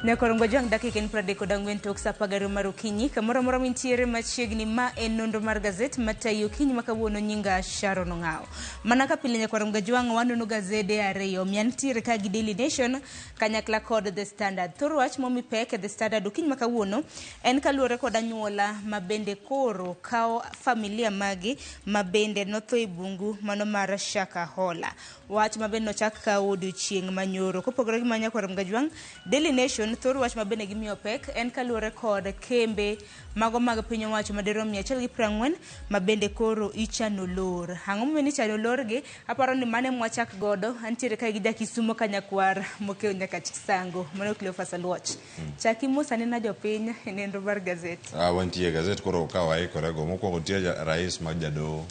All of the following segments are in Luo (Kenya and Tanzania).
Nyakorongo Jwang' dakika en 34 tok saa 12 mar okinyi. Kamoro amora mintiere machiegni, ma en nonro mar gazet matayi okinyi ma kawuono. Nyinga Sharon Ong'awo. Mana ka pile, Nyakorongo Jwang', wanono gazede ariyo. Miantiere ka gi Daily Nation kanyakla kod The Standard. Thor wach momi pek e The Standard okinyi ma kawuono en kaluwore kod anyuola ma bende koro kawo familia magi ma bende notho e bungu mano mar Shakahola. Wach ma bende nochak kawo odiochieng' manyoro. Kopogore gi mano, Nyakwar Mgajwang', Daily Nation thor wach ma bende gimiyo pek en kaluwore kod kembe mago mag piny owacho madirom 140 ma bende koro ichano lor. Ang'o momiyo nichano lorgi? Aparo ni mano ema wachak godo. Antiere kae gi Jakisumo ka nyakwar Mokeo nyaka Chisango. Mano Cleophas Aluoch. Chaki mos anena jopiny e nenro mar gazet. Ah, wantie gazet koro ka waikore go. Mokwongo nitie rais mag jadoho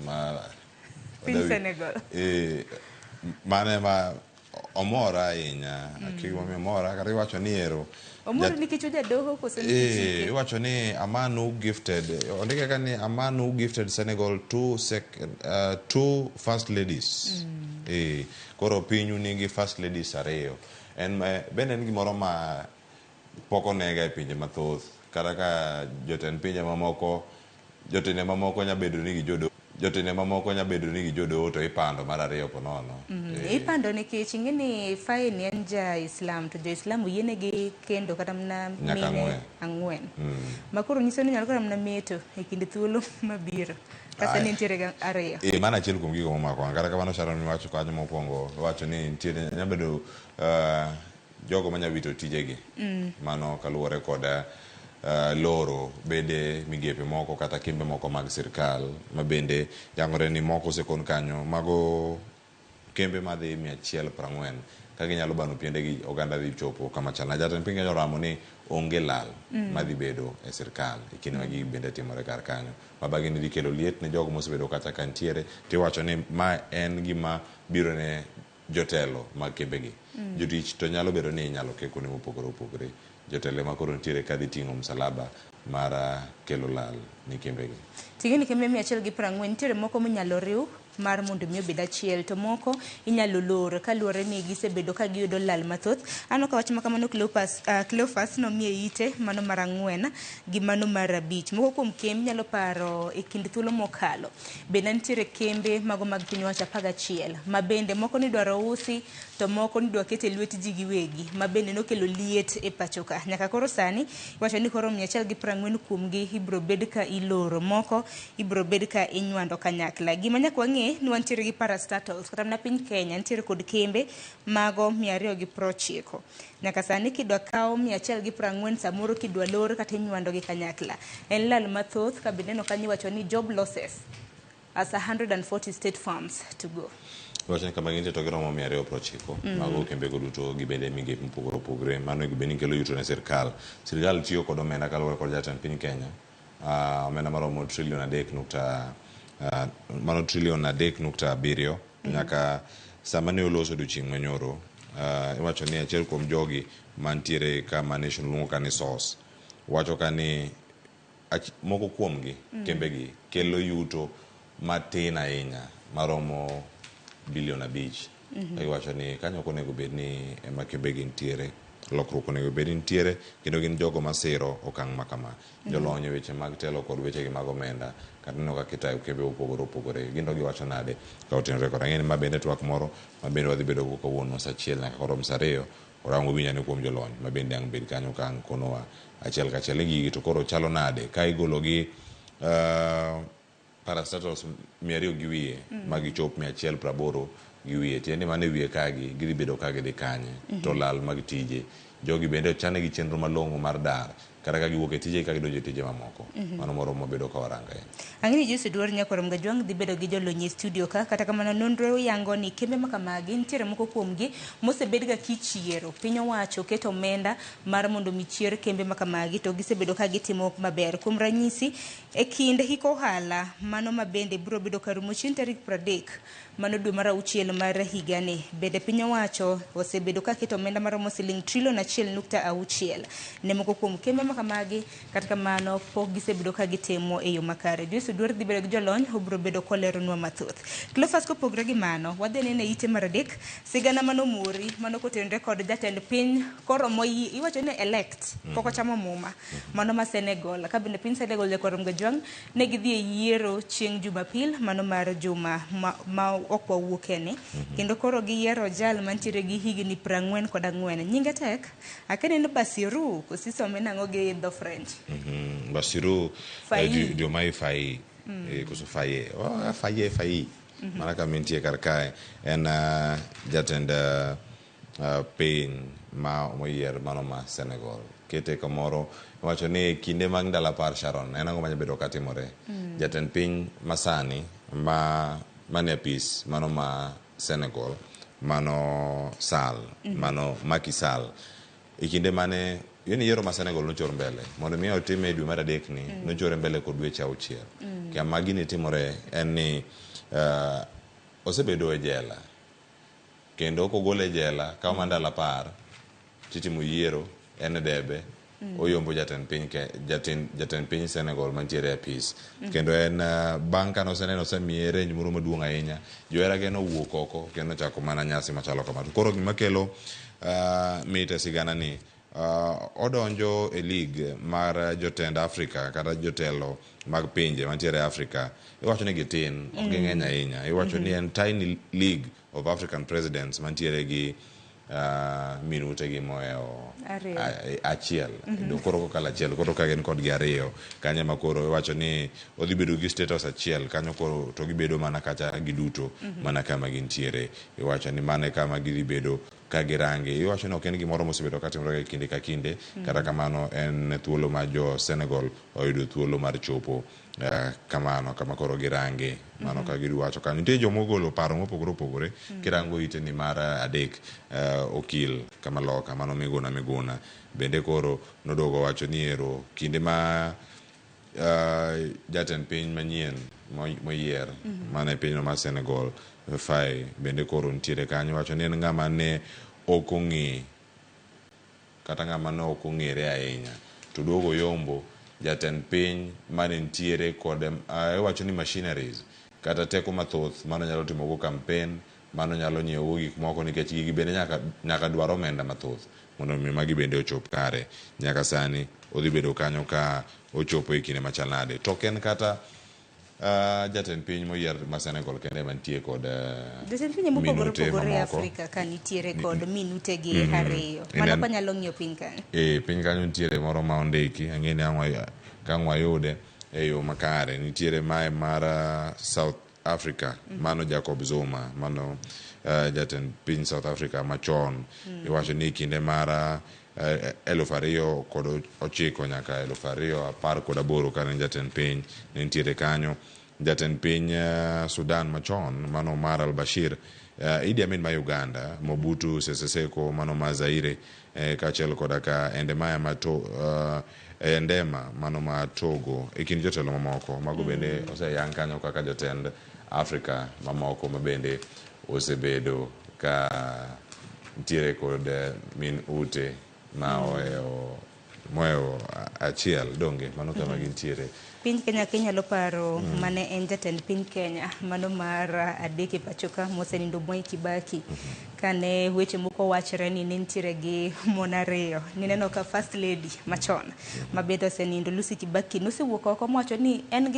ma Piny Senegal. Eh, mano ema omora ahinya. Akia gimomiyo omora, kata iwacho ni ero Omor nikech ojadoho koso nikech Eh, hike? iwacho ni a man who gifted, ondike ka ni a man who gifted Senegal two first ladies. Eh, koro pinyu nigi first ladies ariyo. En bende en gimoro ma pok onega e pinje mathoth, kata ka jotend pinje mamoko, jotende mamoko nya bedo ni gi jodo jotende mamoko nya bedo ni gi jodoho to ipando mar ariyo ponono. Ipando nikech ing'e ni Faye en ja Islam to jo Islam oyienegi kendo kata mana Nyaka mine ang'wen. ang'wen. Ma koro nyiso ni nyalo kata mana meto e kind thuolo mabiro. Kasa Aya. ni nitiere ga ariyo. Eh, mano achiel kuom gigo momako wang'. Kata kamano, Sharon, miwacho kanyo mokwongo, iwacho ni nitiere nya bedo jogo manya wito tijegi. Mano kaluwore kod loro bede migepe moko kata kembe moko mag sirkal ma bende yangore ni moko osekon kanyo. Mago kembe madhi 140 ka ginyalo bano piendegi, oganda dhi chopo kama chal. Jatend piny Kenya oramo ni onge lal madhi bedo e sirkal e kinde ma gigi bende timore kar kanyo. Mabagi ni dhi kelo liet ne jogo mosebedo kacha ka nitiere, tiwacho ni ma en gima biro ne jotelo mag kembegi. Jotich to nyalo bedo ni inyalo ke kuonde mopogore opogore. Jotelo ema koro nitiere kadhi ting'o msalaba mar kelo lal ne kembegi. Ting'e ni kembe 140 nitiere moko minyalo riw mar mondo mi obed achiel, to moko inyalo lor kaluwore ni gisebedo ka giyudo lal mathoth. Aneno ka wach ma kamano Cleophas nomiye ite mano mar 4 gi mano mar 5. Moko kuom kembe inyalo paro e kind thuolo mokalo. Bende nitiere kembe mago mag piny owacho 11 ma bende moko nidwaro usi to moko nidwa ket e lwet ji giwegi ma bende nokelo liet e pacho ka. Nyaka koro sani iwacho ni koro 140 kuomgi ibiro bed ka iloro, moko ibiro bed ka inywando kanyakla. Gima nyaka wang'e ni wantiere gi parastatals, kata mana piny Kenya nitiere kod kembe mago 290. Nyaka sani kidwa kaw 140 samoro kidwa lor kata inywando gi kanyakla. En lal mathoth ka bende neno kanyo iwacho ni job losses as 140 state farms to go. Iwacho ni kama gintie to giromo 290. Mago kembego duto gibede migepe mopogore opogore. Mano ego bende kelo yuto ne sirkal. Sirkal tiyo kod omenda kaluwore kod jatend piny Kenya. Omenda maromo trilion adek nukta mano trilion 3.7 to nyaka sama ne oloso odiochieng' manyoro, iwacho ni achiel kuom jogi mantiere kama Nation luongo ka ni source wacho ka ni moko kuomgi kembegi kelo yuto matin ahinya maromo bilion 5. Ka giwacho ni kanyo ok onego bed ni ema kembegi nitiere, lokruok onego bed ni nitiere, kendo gin jogo masiro okang' ma kama. Jolony e weche mag telo kod wechegi mag omenda, kata neno kaka itayo kembe mopogore opogore, gin to giwacho nade ka otenore kod ang'e ni ma bende twak moro ma bende wadhi bedo go kawuono sa 1 nyaka koro sa 2. Orang winj ane kuom jolony ma bende ang' bed kanyo ka ang' konowa achiel kachiel ni gigi to koro chalo nade ka igologi parastatals 200 gi wiye ma gichop 180 gi wiye, tiende ni mano e wiye kagi gidhi bedo ka gidhi kanye to lal mag tije jogi bende ochanegi chenro malong'o mar dar kata ka giwuok e tije ka gidonjo e tije mamoko. Mano moro mabedo ka warango ahinya. Ang'e ni Jose Duor Nyakwar Mgajwang' dhi bedo gi jolony e studio ka, kata kamano nonro yango ni kembe ma kamagi nitiere moko kuomgi mosebed ga kichiero. Piny owacho keto omenda mar mondo mi chier kembe ma kamagi to gisebedo ka gitimo maber. Kuom ranyisi, e kind hik ohala mano ma bende biro bedo karumo chieng' tarik 30 Mano dwe mar auchiel mar higani. Bende piny owacho osebedo ka keto omenda maromo siling trilion 1.6 ne moko kuom kembe makamagi. Kata kamano pok gisebedo ka gitimo e yo makare. Joyce Oduor dhi bedo gi jolony, obiro bedo koleronwa mathoth. Cleophas, kopogre gi mano, wadhi neno e ite mar adek sigana manomori mano kotenore kod jatend piny koro moyi iwacho ni elect pok ochamo muma mano ma Senegal. Ka bende piny Senegal jakwar Mgajwang' ne gidhi e yiero chieng' Jumapil mano mar juma ma ok wawuokeni. Kendo koro giyiero jal mantiere gi higni 44. Nyinge tek. Akia ni en Bassirou koso isome nang'o gi dho French. Bassirou Faye. Diomaye Faye. Koso Faye. Oh, Faye, Faye. Mana kama entie kar kae. En jatend piny ma moyier mano ma Senegal. Kete kamoro iwacho ni kinde mag ndalo 10 Sharon, en ang'o manya bedo katimore? Jatend piny masani ma mane apis mano ma Senegal, mano Sall, mano Macky Sall. E kinde mane yani yiero ma Senegal nochor mbele mondo mi otime e dwe mar adek ni nochore mbele kod dweche 6. Kama gini timore en ni osebedo e jela kendo kogole e jela kawo mana ndalo 10 titimo yiero en e debe oyombo jatend piny jatend piny Senegal mantiere e apis. Kendo en bang' kane oseneno osemiye range moro maduong' ahinya, johera ge nowuok oko kendo nochako mana nyasi machalo kama. To koro gima kelo mit e sigana ni odonjo e league mar jotend Afrika kata jotelo mag pinje mantiere e Afrika. Iwacho ni gitin, ok ging'eny ahinya. Iwacho ni en tiny league of African presidents mantiere gi minute gi mohewo achiel. Koro kokalo achiel, koro ka gin kodgi ariyo, kanyo ema koro iwacho ni odhi bedo gi status achiel, kanyo koro to gibedo mana kacha giduto, mana kama gintiere. Iwacho ni mano e kama gidhi bedo ka girange. Iwacho ni ok en gimoro mosebedo katimore kinde ka kinde, kata kamano en thuolo ma jo Senegal oyudo thuolo mar chopo kamano kama koro girange. Mano ka giwacho kanyo. Nitie joma ogolo paro mopogore opogore. Kirango ite ni mar adek, okil kama loka mano Miguna Miguna bende koro noduogo wacho ni ero kinde ma jatend piny manyien moyier mana e pinyno mar Senegal Faye bende koro nitiere kanyo wacho ni en ng'ama ne ok ong'e kata ng'ama ne ok ong'ere ahinya to duogo yombo jatend piny mane nitiere kod iwacho ni machineries kata teko mathoth mano nyalo timo go campaign, mano nyalo nyiewo go gik moko nikech gigi bende nyaka dwar omenda mathoth mondo mi magi bende ochop kare. Nyaka sani odhi bedo kanyo ka ochopo e kinde machal nade. To ok en kata jatend piny moyier ma Senegal kende mantie kod jatend pinje mopogore minute opogore e mamoko. Afrika ka nitiere kod minute gi 2. Mano kwanyalo ng'iyo piny kanyo. Piny kanyo nitiere moro ma ondiki, ang'e ni ka ang' wayude e yo makare. Nitiere mae mar South Africa, mano Jacob Zuma, mano jatend piny South Africa machon. Iwacho ni kinde mar 2009 nyaka 2018 kane jatend piny ne nitiere kanyo. Jatend piny Sudan machon mano Omar al-Bashir, Idi Amin ma Uganda, Mobutu Sese Seko mano ma Zaire, kaachiel koda ka Endemaya ma Endema mano ma Togo, e kind jotelo mamoko. Mago bende oseyang kanyo kaka jotend Afrika mamoko ma bende osebedo ka nitiere kod min ute ma mohewo achiel donge mano kama gintiere. Piny Kenya kinyalo paro mane en jatend piny Kenya mano mar adek e pacho ka mosenindo Mwai Kibaki, kane weche moko wachre ni ne nitiere gi mon 2. Nineno ka first lady machon ma bende osenindo Lucy Kibaki nosewuok oko mowacho ni en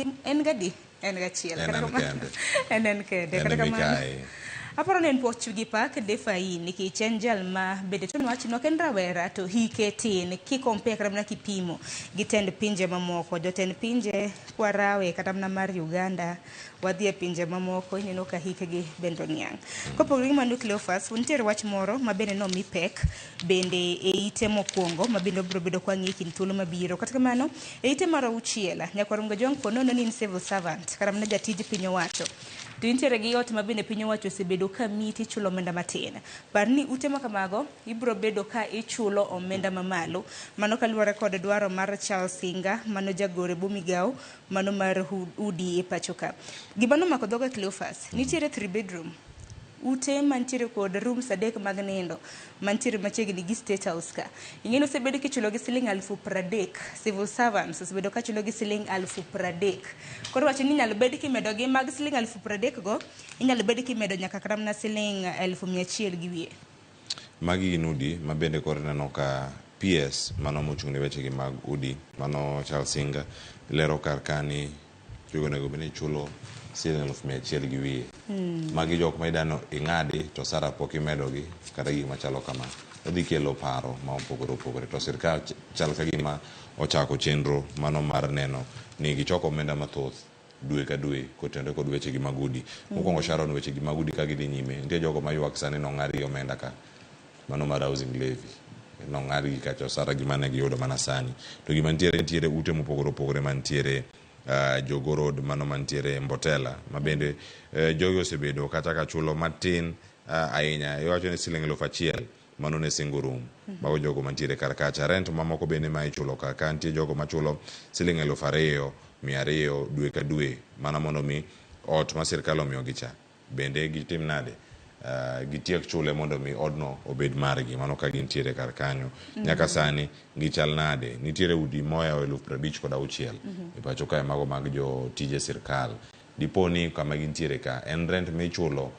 gadi en gachiel. En en kende. En en kende. En Kata kamano, mikayi. aparo ni en puoch gi pak de Faye nikech en jal ma bende to nwach ni ok en rawera to hike tin kikompare kata mana kipimo gi tend pinje mamoko. Jotend pinje kwarawe kata mana mar Uganda wadhi e pinje mamoko ineno ka hikgi bende oniang'. Kopogore gi mano Cleophas, nitiere wach moro ma bende nomi pek bende e ite mokwongo ma bende obiro bedo kwa ng'iyo e kind thuolo mabiro. Kata kamano e ite mar 6 nyakwar Mgajwang' ponono ni in civil servant kata mana jatij piny owacho to intiere gi ot ma bende piny owacho osebedo ka miyi tichulo omenda matin. Par ni ute ma kamago ibiro bedo ka ichulo omenda mamalo. Mano kaluwore kod dwaro mar Charles Singa mano jagoro e bwo migawo mano mar udi e pacho ka. Gima nomako dhoga Cleophas, nitiere 3 bedroom ute mantiere kod rooms 3 mag nindo mantiere machiegni gi State House ka. Ing'e ni osebedo kichulo gi siling 30,000, civil servants osebedo kachulo gi siling 30,000. Koro wacho ni inyalo bed kimedo gi mag siling 30,000 go, inyalo bed kimedo nyaka kata mana siling 100,000 gi wiye. Magi gin udi ma bende koro ineno ka PS mano mochung' ne wechegi mag udi mano Charles Singa lero kar kani jogo onego bed ni chulo siling 100,000 gi wiye. Magi jok ma idano ing'adi to osara pok imedogi kata gik machalo kama. Odhi kelo paro ma opogore opogore to sirkal chal ka gima ochako chenro mano mar neno ni gichoko omenda mathoth dwe ka dwe kotenore kod wechegi mag udi. Mokwongo Sharon, wechegi mag udi ka gidhi nyime, nitie jogo maywak sani nong'adgi omenda ka mano mar housing levy nong'adgi kacha osara gi mane giyudo mana sani. To gima nitiere nitiere ute mopogore opogore mantiere Jogoo Road mano mantiere Mbotela ma bende jogi osebedo kata ka chulo matin ahinya. Iwacho ni siling 1,000 mano ne single room. Mago jogo mantiere kar kacha. Rent mamoko bende ma ichulo ka ka nitie jogo machulo siling 2,200 dwe ka dwe mana mondo mi ot ma sirkal omiyogi cha bende gitim nade? Gitiek chule mondo mi odno obed margi. Mano ka gintiere kar kanyo. Nyaka sani gichal nade? Nitiere udi moyawo 56,000 e pacho kae mago mag jotije sirkal. Dipo ni kama gintiere ka en rent michulo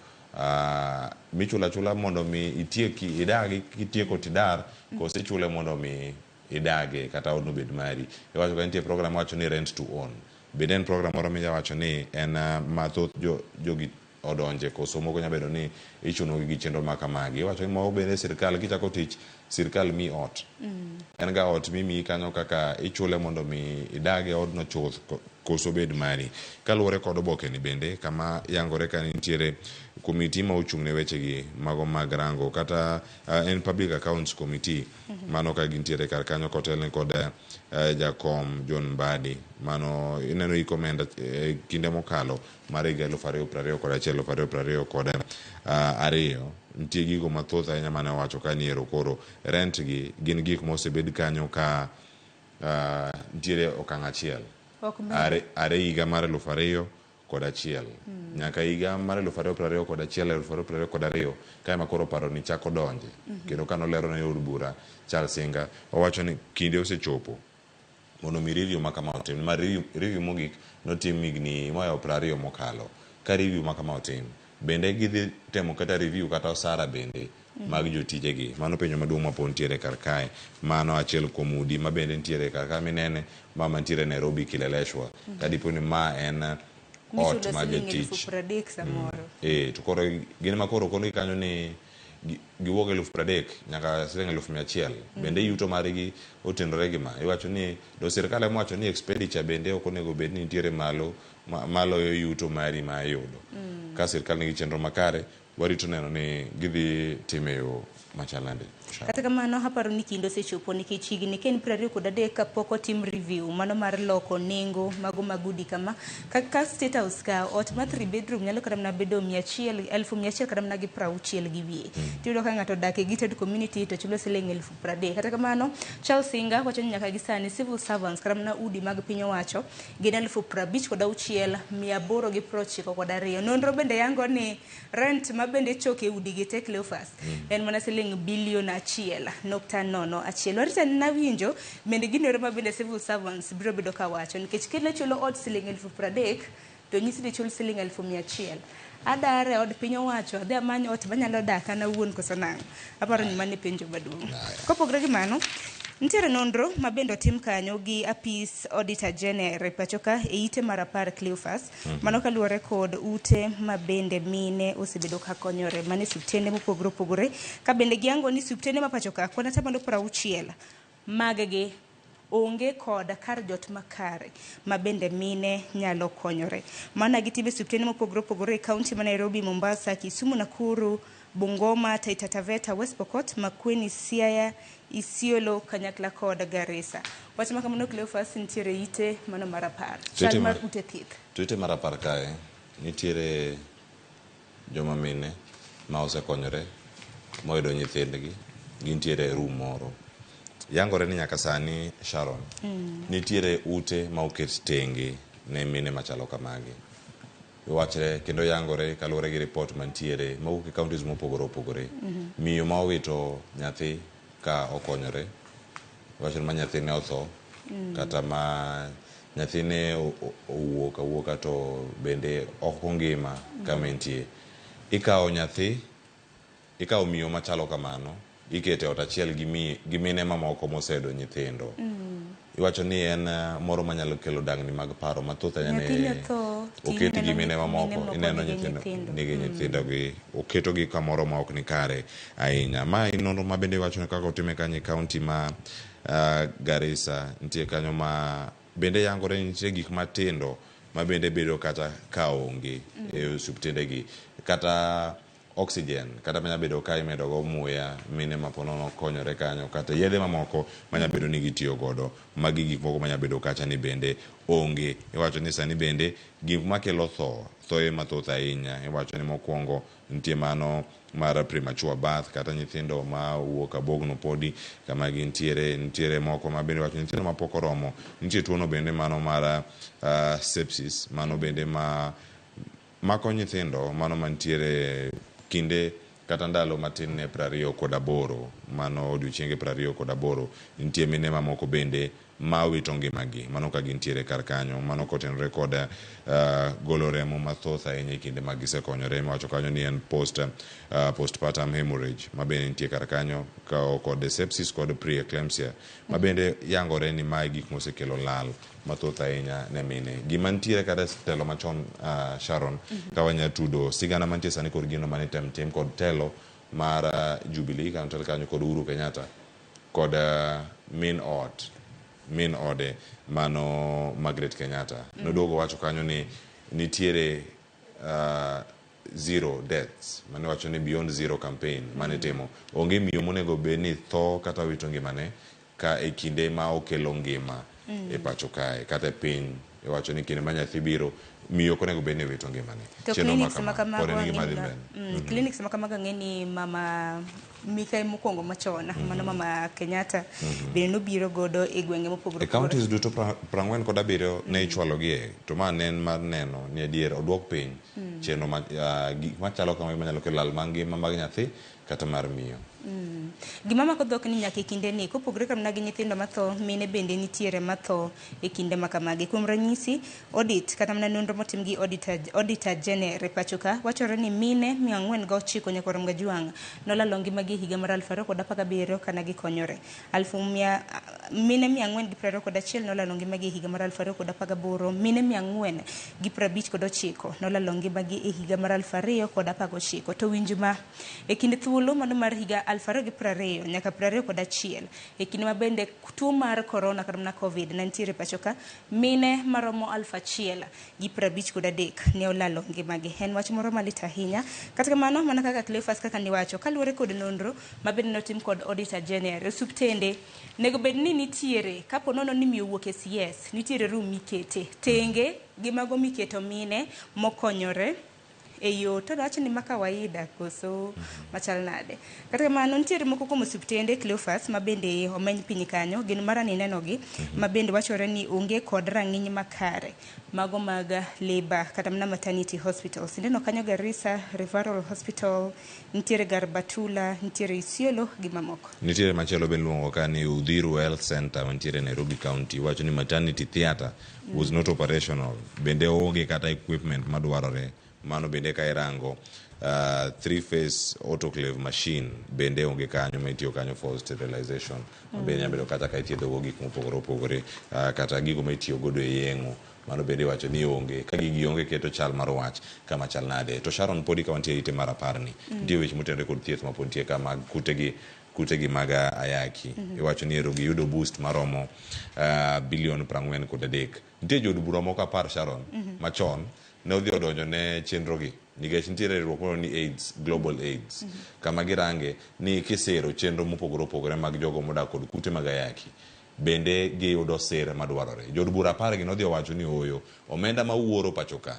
michulo achula mondo mi itieki idagi kitieko tidar koso ichule mondo mi idage kata odno obed mari. Iwacho ka nitie program wacho ni rent to own. Bende en program moro minya wacho ni en ma thoth jogi odonje koso moko nyalo bedo ni ichunogi gi chenro ma kamagi. Iwacho ni moko bende sirkal kichako tich sirkal miyi ot. En ga ot mimiyi kanyo kaka ichule mondo mi idag e odno chuth koso obed mari. Kaluwore kod oboke ni bende kama yangore ka nitiere komiti ma ochung' ne wechegi mago mag rango kata en Public Accounts Committee mano ka gintiere kar kanyo kotelne kod jakom John Mbadi mano ineno iko omenda kinde mokalo mar higa 2021 2022 nitie gigo mathoth ahinya mane owacho ka ni ero koro rent gi gin gik mosebed kanyo ka nitiere okang' achiel are higa mar 2001 nyaka higa mar 2021 2022 kae ma koro paro ni chako donje. Kendo kanolero ne od bura Charles Singa owacho ni kinde osechopo mondo mi review ma kama otim. Ma review mogik notim higni moyawo 20 mokalo. Ka review ma kama otim, bende gidhi temo kata review kata osara bende mag jotijegi. Mano penjo maduong' ma pod nitiere kar kae. Mano achiel kuom udi ma bende nitiere kar kae minene ma mantiere Nairobi Kileleshwa. Ka dipo ni ma en ot ma jotich. 30,000 samoro. To koro gin ma koro konigi kanyo ni giwuok 30,000 nyaka siling 100,000. Bende yuto margi otenore gi ma. Iwacho ni do sirkal ema owacho ni expenditure bende ok onego bed ni nitiere malo maloyo yuto mari ma iyudo. Ka sirkal nigi chenro makare, warito neno ni gidhi time e yo machal nade. Kata kamano aparo ni kinde osechopo nikech higni ka en 23 kapok otim review mano mar loko nengo mago mag udi kama ka State House ka ot mar 3 bedroom nyalo kata mana bedo 100 100,000 kata mana gi 60 gi wiye. Tiyudo ka ng'ato odak e gated community to chulo siling 30,000. Kata kamano Charles Singa wacho ni nyaka gi sani civil servants kata mana udi mag piny owacho gin 56,892. Nonro bende yango ni rent ma bende choke udi gi te Cleophas en mana siling bilion 1.01. Warita nawinjo bende gino ma bende civil servants biro bedo ka wacho nikech kile chulo ot siling 30,000 to nyisi ni chul siling 100,000. Adar e od piny owacho adhi amany ot manyalo dak an awuon koso nang'o? Aparo ni mano e penjo maduong'. Kopogore gi mano, nitiere nonro ma bende otim kanyo gi apis Auditor General e pacho ka e ite mar 10 Cleophas. Mano kaluwore kod ute ma bende mine osebedo ka konyore mane osiptende mopogore opogore ka bende giyango ni osiptende ma pacho ka kwan atamalo 60 mag gi onge kod kar jot makare ma bende mine nyalo konyore. Mana gitime osiptende mopogore opogore e kaunti ma Nairobi, Mombasa, Kisumu, Nakuru, Bungoma, Taita Taveta, West Pokot, Makueni, Siaya, Isiolo kanyakla kod Garissa. Wach ma kamano Cleophas nitiere ite mano mar 10. Chal mar ute thieth. To ite mar 10 kae nitiere joma mine ma osekonyore moyudo nyithindgi gintiere e room moro. Yangore ni nyaka sani Sharon nitiere ute ma oket tenge ne mine machalo kamagi. Wachre kendo yangore kaluwore gi ripot mantiere mawuok e counties mopogore opogore. Miyo ma owito nyathi ka okonyore, wacho ni ma nyathine otho, kata ma nyathine owuok awuoka to bende ok ongima kama entie. Ikawo nyathi, ikawo miyo machalo kamano, ikete ot achiel gi mine mamoko moseyudo nyithindo. Iwacho ni en moro manyalo kelo dangni mag paro mathoth ahinya Nyathini ne otho, to oket gi ineno mine mine mamoko, moko ineno nigi nyithindo nyithindo. nigi nyithindo gi oketogi kamoro ma ok ni kare ahinya. Ma en nonro ma bende iwacho ni kaka otime kanyo e county ma Garissa, nitie kanyo ma bende yangore ni nitie gik matindo ma bende bedo kata ka onge e osiptende gi, kata oxygen kata manya bedo ka imedo go muya mine ma ponono konyore kanyo, kata yedhe mamoko manya bedo ni gitiyo godo. Magi gik moko manya bedo kacha ni bende onge. Iwacho ni sani bende gik makelo tho, thoye mathoth ahinya. Iwacho ni mokwongo nitie mano mar premature birth, kata nyithindo ma wuok abogno podi kama gintiere. Nitiere moko ma bende iwacho ni nyithindo mapok oromo. Nitie tuono bende mano mar sepsis, mano bende ma mako nyithindo mano mantiere kinde kata ndalo matin ne 28, mano odiochienge 28. Nitie mine mamoko bende ma wito ngimagi mano ka gintiere kar kanyo, mano kotenore kod golo remo mathoth ahinya e kinde ma gisekonyore. Miwacho kanyo ni en postpartum hemorrhage ma bende nitie kar kanyo, ka kod sepsis kod preeclampsia ma bende yangore ni mae gik mosekelo lal mathoth ahinya ne mine. Gima nitiere kata telo machon, Sharon, ka wanya tudo sigana mantie sani kod gino mane tem tim kod telo mar Jubilee kanyo tel kanyo kod Uhuru Kenyatta kod min ot min ode mano Margaret Kenyatta. Noduogo wacho kanyo ni nitiere zero deaths, mane wacho ni beyond zero campaign mane timo onge miyo monego bed ni tho kata wito ngimane ka e kinde ma okelo ngima e pacho kae kata e piny. Iwacho ni kinde ma nyathi biro, miyo ok onego bed ni wito ngimane. To Chenro ma clinics ma kama pod kamago en gima ang'e dhi ni mbele. Clinics ma kamago ang'e ni mama Mikai mokwongo machon, mano mama Kenyatta, bende nobiro godo e gwenge mopogore E opogore. counties duto 47 ne ichwalogie, to ma ne en mar neno ni adier oduok piny chenro ma gik machalo kama manyalo kelo lal mar ngima mag nyathi kata mar miyo. Gima mako dhok ni nyaka e kinde ni, kopogore kamna gi nyithindo matho, mine bende nitiere matho e kinde ma kamagi. Kuom ranyisi, audit kata mana nonro motim gi auditor general e pacho ka wachore ni mine 409 nyaka Gajwang' nolalo ngimagi e higa mar 2017 kana gikonyore. Alfu mia, mine 421 nolalo ngimagi e higa mar 2018, mine 459 nolalo ngimagi e higa mar 2019. To winj ma, e kind thuolo mano mar higa 2020 nyaka 21, e kinde ma bende tuo mar corona kata mana COVID ne nitiere pacho ka, mine maromo 1053 ne olalo ngimagi. En wach moro malit ahinya. Kata kamano, mana kaka Cleophas kaka niwacho, kaluwore kod nonro ma bende notim kod Auditor General, osuptende nego bed ni nitiere, kapo nono ni miyo wuok e CS, nitiere room mikete tenge gi mago miketo mine mokonyore e yo to wach ni ma kawaida koso machal nade. Kata kamano, nitiere moko kuom osiptende Cleophas ma bende omeny piny kanyo, gin mara ni nenogi, ma bende wachore ni onge kod rang'iny makare mago mag labor kata mana maternity hospitals. Ineno kanyo Garissa Referral Hospital, nitiere Garbatula, nitiere Isiolo gi mamoko. Nitiere machielo bende iluongo ka ni Uthiru Health Center mantiere Nairobi County. Iwacho ni maternity theatre was not operational, bende onge kata equipment madwarore. Mano bende ka irango three phase autoclave machine bende onge kanyo ma itiyo kanyo for sterilization, ma bende nyalo bedo kata ka ithiedho go gik mopogore opogore, kata gigo ma itiyo godo e yeng'o, mano bende iwacho ni onge. Ka gigi onge, keto chal mar wach kama chal nade. To Sharon, podi ka wantie e ite mar apar ni, nitie weche motenore kod thieth ma pod nitie ka mag kutegi mag ayaki. Iwacho ni ero giyudo boost maromo bilion 43. Nitie jood bura moko 10, Sharon, machon ne odhi odonjo ne chenro gi, nikech nitiere riwruok moro ni AIDS, Global AIDS, kama girange ni kisiro chenro mopogore opogore mag jogo modak kod kute mag ayaki bende giyudo sir madwarore. Jood bura 10 gi nodhi owacho ni ooyo, omenda ma wuoro pacho ka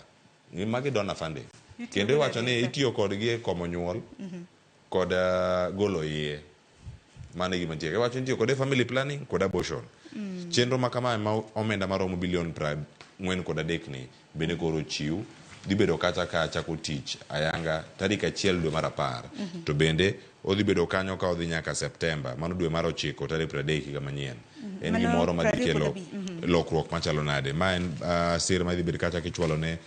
ni magi donor funding, kendo iwacho ni itiyo kodgi e komo nyuol kod golo iye. Mano e gima nitie. Iwacho ni itiyo kode e family planning kod abortion. Chenro ma kamae ma omenda maromo bilion 43 ni bende koro ochiw dhi bedo kacha ka chako tich ayanga tarik 1 dwe mar 10. To bende odhi bedo kanyo ka odhi nyaka Septemba, mano dwe mar 9 tarik 30 higa manyien. En Mano gimoro ma dhi 25. Kelo lokruok machalo nade? Ma en sir ma idhi bed kacha kichwalo ne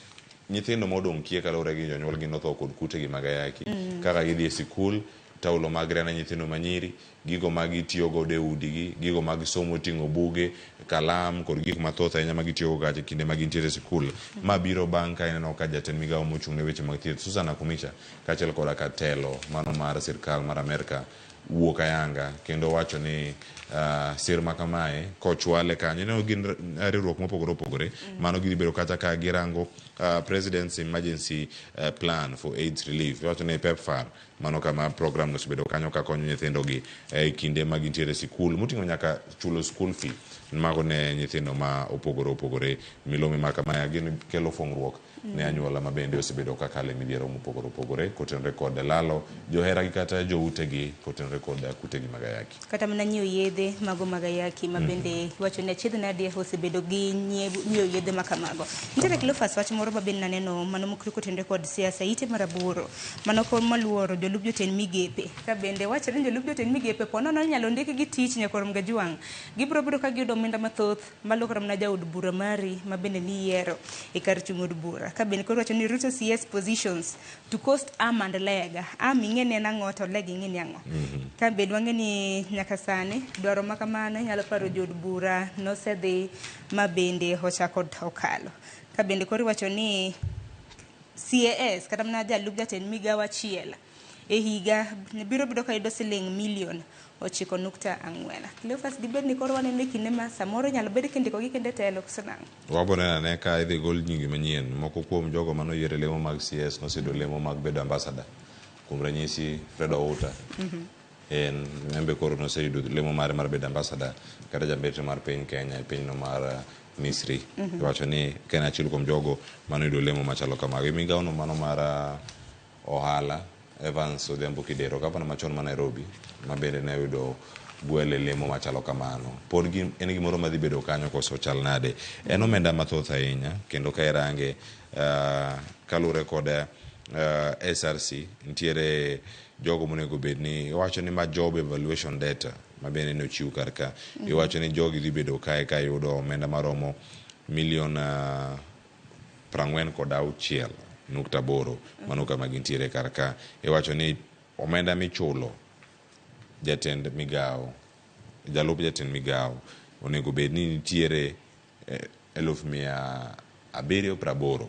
nyithindo modong' kiye kaluwore gi jonyuolgi notho kod kute gi mag ayaki. Kaka gidhi e sikul, taulo mag ria ne nyithindo manyiri, gigo ma gitiyo godo e udigi, gigo mag somo oting'o buge, kalam kod gik mathoth ahinya ma gitiyogo kacha e kinde ma gintiere e sikul. Ma biro bang' ka ineno ka jatend migawo mochung' ne weche mag thieth Susan Nakhumicha kaachiel koda ka telo mano mar sirkal mar Amerka wuok ayanga kendo wacho ni sir ma kamae kochwale kanyo ineno gin riwruok mopogore opogore mano gidhi bedo kacha ka girango President's Emergency Plan for AIDS Relief, iwacho ni PEPFAR. Mano kama program no osebedo kanyo ka konyo nyithindo gi e kinde ma gintiere e sikul, moting'o nyaka chulo school fee mago ne nyithindo ma opogore opogore. Milome ma kamae gin kelo fong'ruok ne anyuola ma bende osebedo ka kalo e midhiero mopogore opogore kotenore kod lalo joheragi kata joutegi kotenore kod kutegi mag ayaki. Kata mana nyiewo yedhe mago mag ayaki ma bende iwacho ni achiedh nade osebedo gi nyiewo yedhe ma kamago. Nitiere Cleophas wach moro ma bende naneno mano mokri kotenore kod siasa ite mar 8 mano kom maluoro jolup jotend migepe. Ka bende wachore ni jolup jotend migepe po nono inyalo ndik gi tich nyakor Mgajwang', gibiro bedo ka giyudo omenda mathoth malokore mana jaod bura mari ma bende niyiero e kar chung' od bura. Ka bende koro wacho ni Ruto CS positions to cost arm and leg. Arm ing'e ni en ang'o to leg ing'e ni ang'o. Ka bende wang'e ni nyaka sani dwaro ma kamano inyalo paro jood bura nosedhi ma bende ochako okalo. Ka bende koro iwacho ni CAS kata mana jalup jatend migawo achiel e higa biro bedo ka yudo siling milion 9.4. Cleophas, dibed ni koro waneno e kinde ma samoro inyalo bed kindiko gi kendo e telo koso nang'o? Wabo neno ane ka idhi gol nyingi manyien. Moko kuom jogo manoyier e lemo mag CS noseyudo lemo mag bedo ambassador. Kuom ranyisi Fred Outa. En embe koro noseyudo lemo mare mar bedo ambassador kata jambetre mar piny Kenya e pinyno mar Misri. Iwacho ni ka en achiel kuom jogo manoyudo lemo machalo kamago. E migawo no mano mar ohala, Evans Odhiambo Kidero, gavana machon ma Nairobi, ma bende ne oyudo gwel e lemo machalo kamano. Pod en gimoro madhi bedo kanyo koso chal nade? En omenda mathoth ahinya kendo ka irange kaluwore kod SRC nitiere jogo monego bed ni iwacho ni ma job evaluation data ma bende ne ochiw kar ka. Iwacho ni jogi dhi bedo kae ka yudo omenda maromo milion 46.8 mano kama gintiere kar ka. Iwacho ni omenda michulo jatend migawo, jalup jatend migawo onego bed ni nitiere 780,000.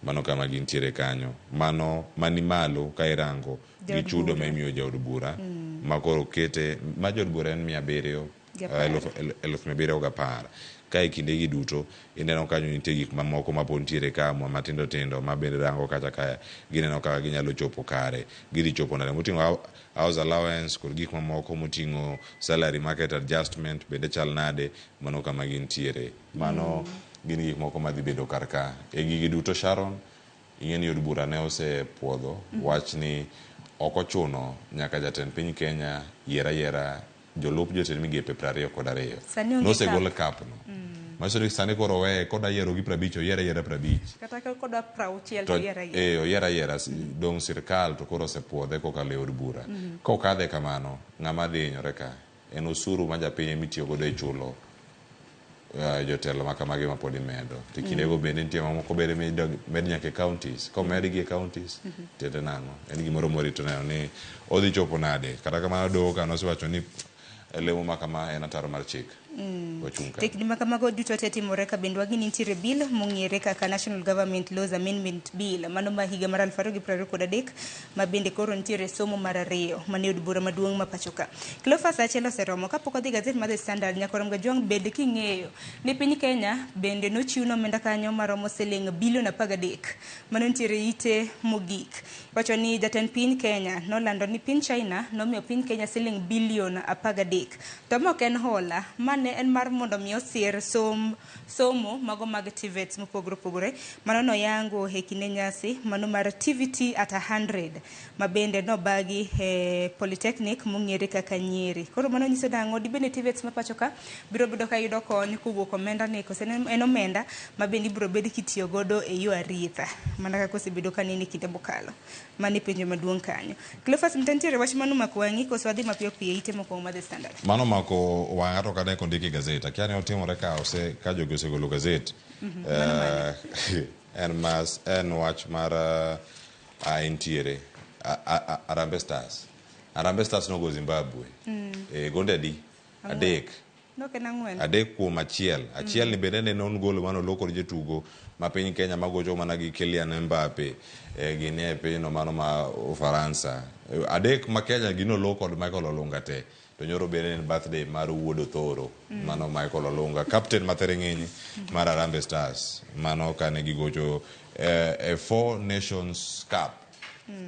Mano kama gintiere kanyo. Mano mani malo ka irango gi chudo ma imiyo jaod bura ma koro kete ma jaod bura en 700 710,000. Ka e kinde gi duto ineno kanyo nitie gik mamoko ma pod nitiere ka matindo tindo ma bende rango kacha ka gineno kaka ginyalo chopo kare. Gidhi chopo nade moting'o house allowance kod gik mamoko moting'o salary market adjustment bende chal nade mano kama gintiere. Mano gin gik moko madhi bedo kar ka. E gigi duto Sharon, ing'e ni od bura ne osepuodho wach ni ok ochuno nyaka jatend piny Kenya yier ayiera jolup jotend migepe 22. Sani onge Nosegol cap. cap no. Manyiso ni sani koro oweye koda yiero gi 50 oyier ayiera 50. Kata ka koda 60 To to oyier ayiera. Oyier ayiera dong' sirkal to koro osepuodhe kokalo e od bura. Kokadhe kamano, ng'ama dhi hinyore ka en osuru ma japiny emitiyo godo e chulo jotelo ma kamagi ma pod imedo. To kindego bende nitie mamoko bende med nyaka e counties. Komedgi e counties, tiende nang'o? En gimoro mwarito neno ni odhi chopo nade. Kata kamano doho ka nosewacho ni lemo ma kama en ataro mar chik. Wachung' ka. Tekni ma kamago duto te timore ka bende wagi nitiere bill mong'ere kaka National Government Laws Amendment Bill mano ma higa mar 2023 ma bende koro nitiere somo mar 2 mane od bura maduong' ma pacho ka. Cleophas achiel oseromo kapok odhi gazet mar The Standard. Nyakoro Mgajwang' bed king'eyo ni piny Kenya bende nochiw omenda kanyo maromo siling bilion 13 mano nitiere ite mogik. Wacho ni jatend piny Kenya nolando ni piny China nomiyo piny Kenya siling bilion 13 to ma ok en hola, ma ne ne en mar mondo mi osir somo mago mag TVETs mopogore opogore. Mano noyango e kinde nyasi mano mar TVT at 100 ma bende nobagi e Polytechnic mong'ere kaka Nyeri. Koro mano nyiso nang'o dibende TVETs ma pacho ka biro bedo ka yudo kony kowuok omenda ni kose en omenda ma bende ibiro bed kitiyo godo e yo aritha mana kaka osebedo ka nene kinde mokalo. Mano e penjo maduong' kanyo. Cleophas Mta nitiere wach mano omako wang'i koso wadhi mapiyo piyo e ite mokwongo mar The Standard? Mano omako wang'a to kane kondiki e gazet. Akia ni otimore ka ose ka jogi osegolo gazet. En mas en wach mar entiere Harambee Stars. Harambee Stars nogo Zimbabwe. Gonde adi? Adek. Nok en ang'wen. Adek kuom achiel. Achiel ni bende ne non gol mane olo kod jotugo ma piny Kenya magocho mana gi Kylian Mbappe gini e pinyno mano ma Ufaransa. Adek ma Kenya gino olo kod Michael Olunga te. To nyoro bende en birthday mar wuod Othoro, mano Michael Olunga, captain ma Thiring'inyi mar Harambee Stars. Mano kane gigocho e Four Nations Cup.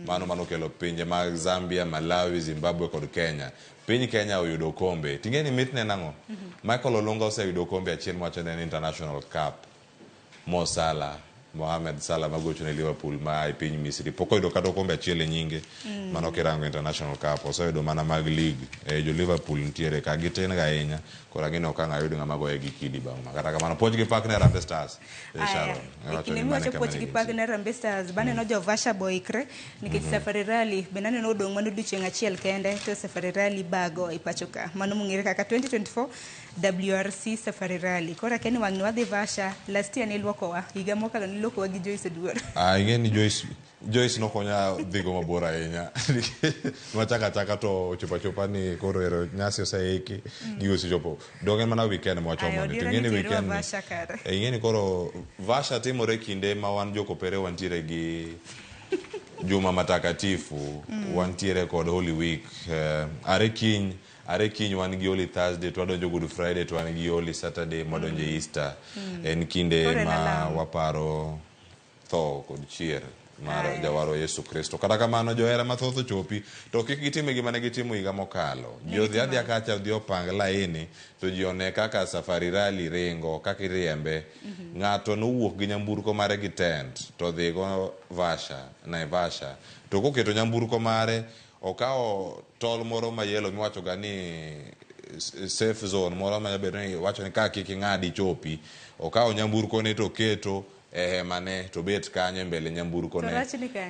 Mano manokelo pinje mag Zambia, Malawi, Zimbabwe kod Kenya. Piny Kenya oyudo okombe. Ting'e ni mitne nang'o? Michael Olunga oseyudo okombe achiel mwacho ni en International Cup. Mo Salah, Mohamed Salah magocho ne Liverpool ma e piny Misri pok oyudo kata okombe achiel e nyinge. Mano kirango International Cup oseyudo mana mag league. Jo Liverpool nitiere ka gitin ga ahinya. Koro ang'e ni ok ang' ayud ng'ama goye gi kidi bang' ma. Kata kamano puoch gi pak ne Harambee Stars. Sharon. E kinde miwacho puoch gi pak ne Harambee Stars, baneno jo Vasha boikre nikech Safari Rally bende aneno odong' mana odiochieng' achiel kende to Safari Rally bago e pacho ka. Mano mong'ere kaka 2024 WRC Safari Rally. Koro akia ni wang'ni wadhi Vasha, last year niluokowa, higa mokalo niluokowa gi Joyce Oduor. Ing'e ni Joyce nokonya dhigo mabor ahinya. Nwachako achaka to ochopo achopa ni koro ero nyasi oseiki, gigo osechopo. Dong' en mana weekend mwachomo ni. To ing'e ni weekend ni, ing'e ni koro Vasha timore kinde ma wan jokopere wantiere gi Juma Matakatifu, wantiere kod Holy Week. Are kiny wan gi Holy Thursday, to wadonjo Good Friday, to wan gi Holy Saturday, mwadonjo Easter. En kinde ma waparo tho kod chier mar Jawarwa Yesu Kristo. Kata kamano johera mathoth ochopi to kik gitime gima ne gitimo higa mokalo. Ji odhi adhiya kacha odhi opang laini to ji one kaka Safari Rally ringo, kaka iriembe. Ng'ato nowuok gi nyamburko mare gi tent to odhigo Vasha, Naivasha. To koketo nyamburko mare, okawo tol moro ma yellow miwacho ga ni safe zone moro ma bedo ni iwacho ni ka kik ing'adi ichopi. Okawo nyamburko ne to oketo e hema ne to bet kanyo e mbele nyamburko ne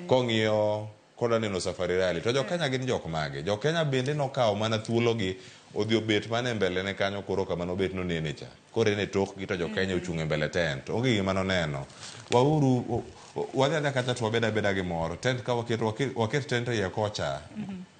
kong'iyo kodwa neno Safari Rally. To jo Kenya gin jok mage? Jo Kenya bende nokawo mana thuologi odhi obet mana e mbele ne kanyo koro kama nobet nonene cha. Koro en e tokgi to jo Kenya ochung' e mbele tent. Onge gima noneno. Wauru wadhi adhiya kacha to wabed abeda gi mor. Tent ka waketo waket tent e iye kocha.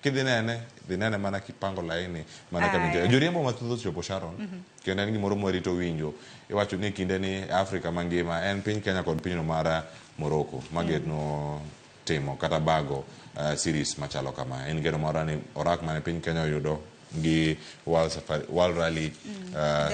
Kidhi nene, dhi nene mana kipango laini mana kama intie. Joriembo mathoth osechopo Sharon. Kendo en gimoro mwarito winjo. Iwacho ni kinde ni Afrika mangima en piny Kenya kod pinyno mar Morocco mageno timo kata bago series machalo kama. En geno marwa ni orak mane piny Kenya oyudo gi World Safari, World Rally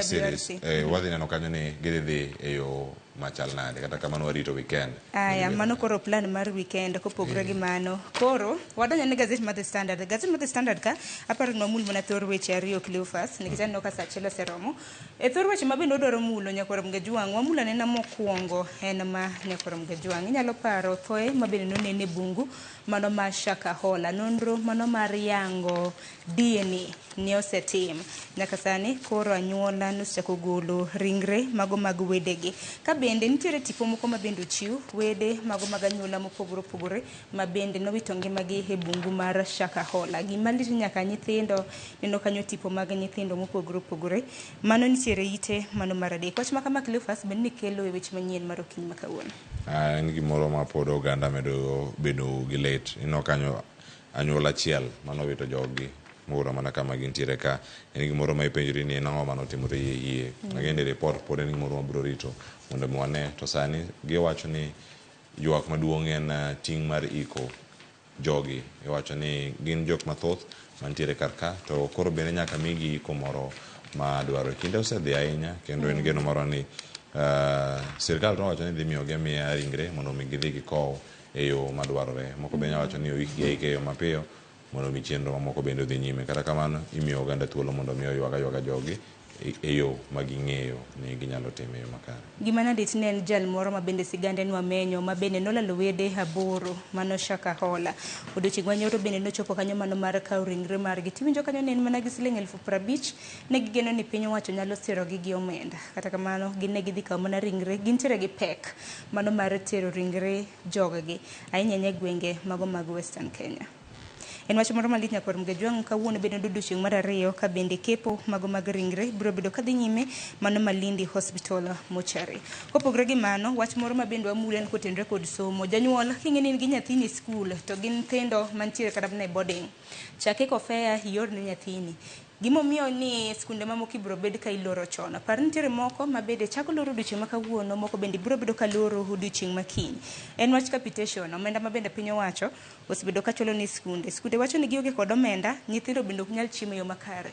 series. Wadhi neno kanyo ni gidhi dhi e yo machal nade. Kata kamano warito weekend. Aya, mano koro plan mar weekend kopogore gi mano. Koro wadonjo ne gazet mar The Standard. Gazet mar The Standard ka aparo ni wamul mana thor weche ariyo Cleophas nikech aneno ka saa achiel oseromo. E thor weche ma bende wadwaro mulo nyakwar Mgajwang', wamulo anena mokwongo en ma nyakwar Mgajwang'. Inyalo paro thoe ma bende nonene e bungu mano ma Shakahola. Nonro mano mar yango DNA ne osetim. Nyaka sani koro anyuola nosechako golo ringre mago mag wedegi. Ka bende nitiere tipo moko ma bende ochiw, wede mago mag anyuola mopogore opogore ma bende nowito ngimagi e bungu mar Shakahola. Gima lit nyaka nyithindo, neno kanyo tipo mag nyithindo mopogore opogore. Mano nitiere ite mano mar adek. Wach ma kama Cleophas bende ni kelo e weche manyien mar okinyi ma kawuono. En gimoro ma pod oganda medo bedo gi lit. Ineno kanyo anyuola achiel manowito joggi moro mana kama gintiere ka. En gimoro ma ipenjori ni en ang'o manotimore iye iye. Again, report pod en gimoro mabiro rito mondo mi wane. To sani giwacho ni ywak maduong' en ting' mar iko jogi. Iwacho ni gin jok mathoth mantiere kar ka to koro bende nyaka migi iko moro ma dwarore. Kinde osedhi ahinya kendo en geno moro ni sirkal to owacho ni dhi miyogi amiya ringre mondo mi gidhi gikow e yo madwarore. Moko bende wacho ni oikgi aika e yo mapiyo mondo mi chenro mamoko bende odhi nyime. Kata kamano imiyo oganda thuolo mondo mi oywag aywaga jogi e yo ma ging'eyo ni ginyalo timo e yo makare. Gima nandit ne en jal moro ma bende sigande nwamenyo ma bende nolalo wede 8 mano Shakahola. Odiochieng' manyoro bende nochopo kanyo mano mar kawo ringre margi. Tiwinjo kanyo ne en mana gi siling 50,000 ne gigeno ni piny owacho nyalo sirogi gi omenda. Kata kamano gin ne gidhi kawo mana ringre, gintiere gi pek mano mar tero ringre joggi ahinya ahinya e gwenge mago mag Western Kenya. En wach moro malich nyakwar Mgajwang' kawuono bende odiochieng' mar 2 ka bende kepo mago mag ringre biro bedo kadhi nyime mano Malindi Hospital Mortuary. Kopogore gi mano, wach moro ma bende wamulo en kotenore kod somo. Janyuol king'e ni in gi nyathini e skul to gin nyithindo mantiere kata mana e boarding. Chak iko fare ior ne nyathini. Gimomiyo ni skunde mamoko ibiro bed ka iloro chon. Par nitiere moko ma bende chako loro odiochieng' ma kawuono, moko bende biro bedo ka loro odiochieng' ma kiny. En wach capitation, omenda ma bende piny owacho osebedo ka chulo ni skunde. Skunde wacho ni gionge kod omenda, nyithindo bende ok nyal chiemo e yo makare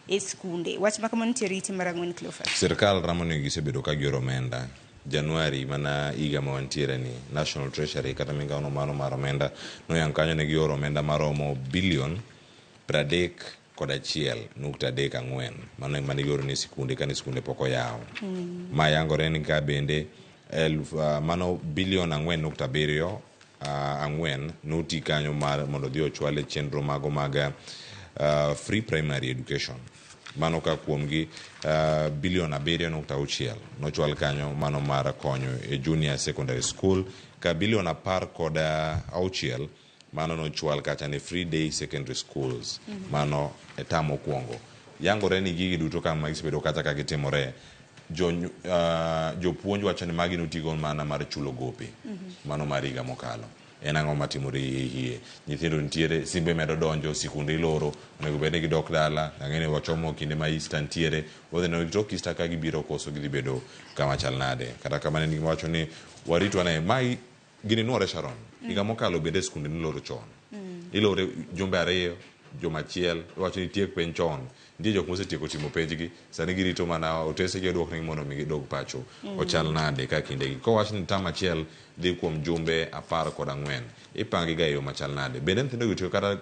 e skunde. Wach ma kamano nitiere ite mar 4 Cleophas. Sirkal ramo ni gisebedo ka gioro omenda. Januari mana higa ma wantiere ni National Treasury kata migawo no mano mar omenda noyango kanyo ne gioro omenda maromo bilion 31.34 mano ema ne gioro ne sikunde kane sikunde pok oyaw. Ma yangore ni ka bende mano bilion 4.7 4 noti kanyo mar mondo odhi ochwal e chenro mago mag free primary education. Mano ka kuomgi bilion 7.6 nochwal kanyo mano mar konyo e junior secondary school, ka bilion 16 mano nochwal kacha ne free day secondary schools. Mano e tam mokwongo. Yangore ni gigi duto kama gisebedo kata ka gitimore, jopuonj wacho ni magi notigo mana mar chulo gope. Mano mar higa mokalo. En ang'o matimore hie? Nyithindo nitiere, simbe medo donjo, sikunde iloro, onego bed ni gidok dala, ang'e ni wachomo kinde ma Easter nitiere, wadhi neno tok Easter ka gibiro koso gidhi bedo kama chal nade. Kata kamano en gima wacho ni warit wane, mae gini nwore Sharon. Higa mokalo bende skunde niloro chon. Ilore jumbe 2, juma achiel, iwacho ni tiek penj chon. Nitie jok mosetieko timo penjgi, sani girito mana otese gi oduoknegi mondo mi gidog pacho. Ochal nade ka kindegi? Kowach ni tam achiel dhi kuom jumbe 14, ipangi ga e yo machal nade? Bende nyithindo gi otieko kata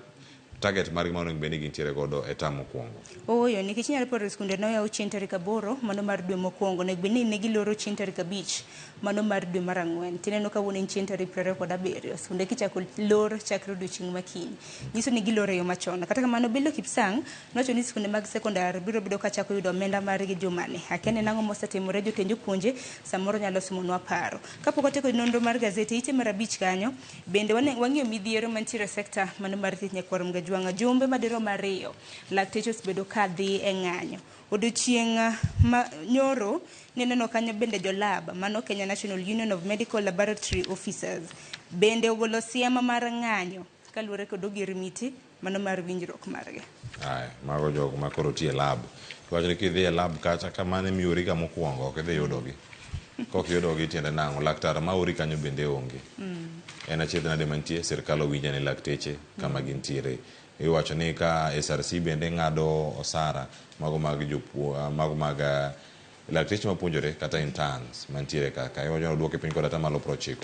target margi ma onego bed ni gintiere godo e tam mokwongo? Ooyo, nikech inyalo paro skunde noyaw chieng' tarik 8 mano mar dwe mokwongo, onego bed ni ne giloro chieng' tarik 5 mano mar dwe mar 4. Tineno kawuono en chieng' tarik 27, skunde kichako lor chakre odiochieng' ma kiny. Nyiso ni giloro e yo machon. Kata kamano, Bello Kipsang nowacho ni skunde mag sekondar biro bedo ka chako yudo omenda margi jumani. Akia ni nang'o mosetimore, jotend jopuonje samoro nyalo somonwa paro. Kapok watieko nonro mar gazeti, ite mar 5 kanyo, bende wang'iyo midhiero mantiere e sekta mano mar thieth nyakwar Mgajwang'a. Jumbe madirom 2 lakteche osebedo ka dhi e ng'anyo. Odiochieng' ma nyoro neneno kanyo bende jolab mano Kenya National Union of Medical Laboratory Officers bende ogolo siem mar ng'anyo kaluwore kod ogirimiti mano mar winjruok margi. Aya, mago jok ma koro tiyo e lab. Iwacho ni kidhi e lab kacha kamano emiori ga mokwongo ok idhi yudogi. Kok yudogi tiende nang'o? Laktar ma ori kanyo bende onge. En achiedh nade mantie, sirkal owinjo ne lakteche kama gintiere. Iwacho ni ka SRC bende ng'ado osara mago mag mago mag lakteche mapuonjore kata interns mantiere kaka. Iwacho ni oduoke piny kod atamalo 90.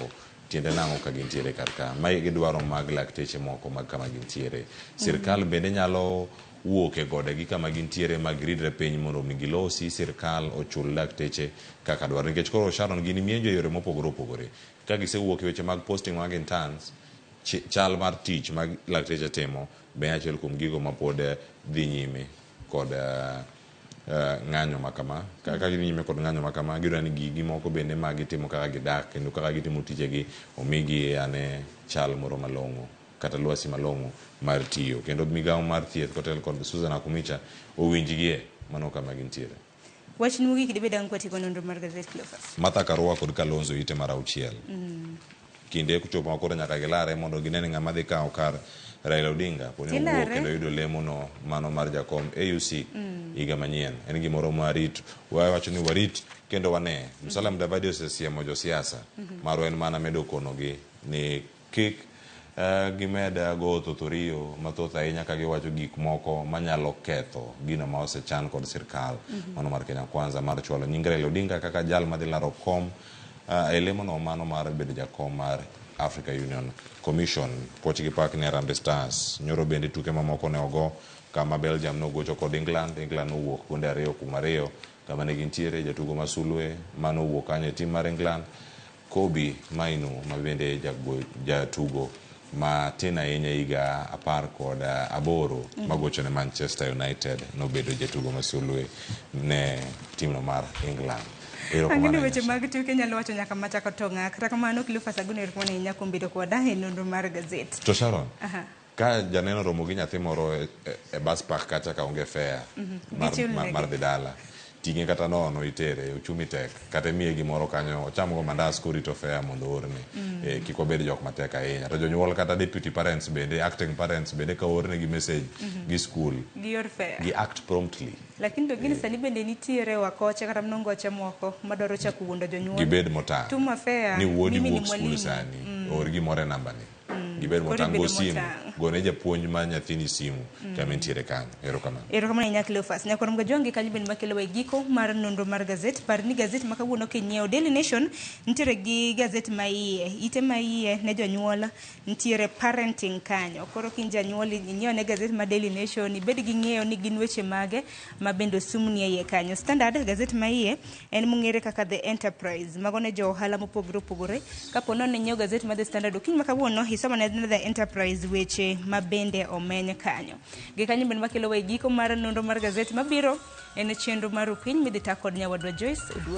Tiende nang'o ka gintiere kar ka? Mae gidwaro mag lakteche moko mag kama gintiere. Sirkal bende nyalo wuok e gode gi kama gintiere ma giridre piny mondo mi gilosi sirkal ochul lakteche kaka dwaro. Nikech koro Sharon gini mienjo e yore mopogore opogore. Ka gisewuok e weche mag posting mag interns, chal mar tich mag lakteche timo be achiel kuom gigo ma pod dhi nyime kod ng'anyo ma kama. Ka gidhi nyime kod ng'anyo ma kama, giyudo ni gigi moko bende ma gitimo kaka gidak kendo kaka gitimo tijegi omigi ane chal moro malong'o kata lwasi malong'o mar tiyo. Kendo migawo mar thieth kotel kod Susan Nakhumicha owinjgie mano kama gintiere. Wach mogik dibed ang' kwatieko nonro mar gazet Cleophas. Martha Karua kod Kalonzo ite mar 6. Kinde kochopo ma koro nyaka gilare mondo gine ni ng'ama dhi kawo kar Raila Odinga poni owuok kendo yudo lemo no mano mar jakom AUC higa manyien. En gimoro ma warit, wawacho ni warit kendo wane. Musalia Mudavadi osesiemo josiasa. Marwa en mana medo konogi ni kik gimed go thothorio mathoth ahinya ka giwacho gik moko manyalo ketho gino ma osechan kod sirkal. Mano mar Kenya Kwanza mar chwalo nying Raila Odinga kaka jal madhi laro kom e lemo no mano mar bedo jakom mar Africa Union Commission. Puoch gi pak ne Harambee Stars. Nyoro bende tuke mamoko ne ogo. Kama Belgium nogocho kod England, England nowuok gonde 2-2 kama ne gintiere jatugo ma sulwe manowuok kanyo e tim mar England Kobbie Mainoo ma bende jatugo ma tin ahinya higa 18 magocho ne Manchester United nobedo jatugo ma sulwe ne timno mar England. Ang'e weche mag tuke nyalo wacho nyaka machako tong'a. Kata kamano Cleophas Aguna erokamano ahinya kuom bedo koda e nonro mar gazet. To Sharon, ka janeno romo gi nyathi moro e bus park kacha ka onge fare mar dhi dala, ting'e kata nono itere, uchumi tek, kata imiye gimoro kanyo ocham go mandas korito fare mondo oorne. Kik wabed jok matek ahinya. To jonyuol kata deputy parents bende, acting parents bende ka oornegi message gi school, Gior fare. gi act promptly. Lakini to gini sani bende nitiere wakoche kata mnongoche moko madwaro chako wuondo jonyuol. Gibed motang'. Tuma fare, Ni wuodi mimi ni wuok school mwalimu. sani, or gimoro e namba ni. Gibed Koro motang' ibedo go simu, motang'. gone japuonj ma nyathini simu kama entiere kanyo. Erokamano. Erokamano ahinya Cleophas. Nyakwar Mgajwangi kanyo bende makelowa e giko mar nonro mar gazet. Par ni gazet ma kawuono kinyiewo Daily Nation nitiere gi gazet ma iye, ite ma iye ne jonyuol nitiere parenting kanyo. Koro ka in janyuol inyiewo ne gazet ma Daily Nation ibed gi ng'eyo ni gin weche mage ma bende osumni e iye kanyo. Standard gazet ma iye en mong'ere kaka The Enterprise. Mago ne jo ohala mopogore opogore. Kapo nono inyiewo gazet ma The Standard okinyi ma kawuono isomo ne The Enterprise weche ma bende omeny kanyo. Gi kanyo bende makelowa e giko mar nonro mar gazet mabiro en chenro mar Opiny midhi ta kod nyawadwa Joyce Oduor.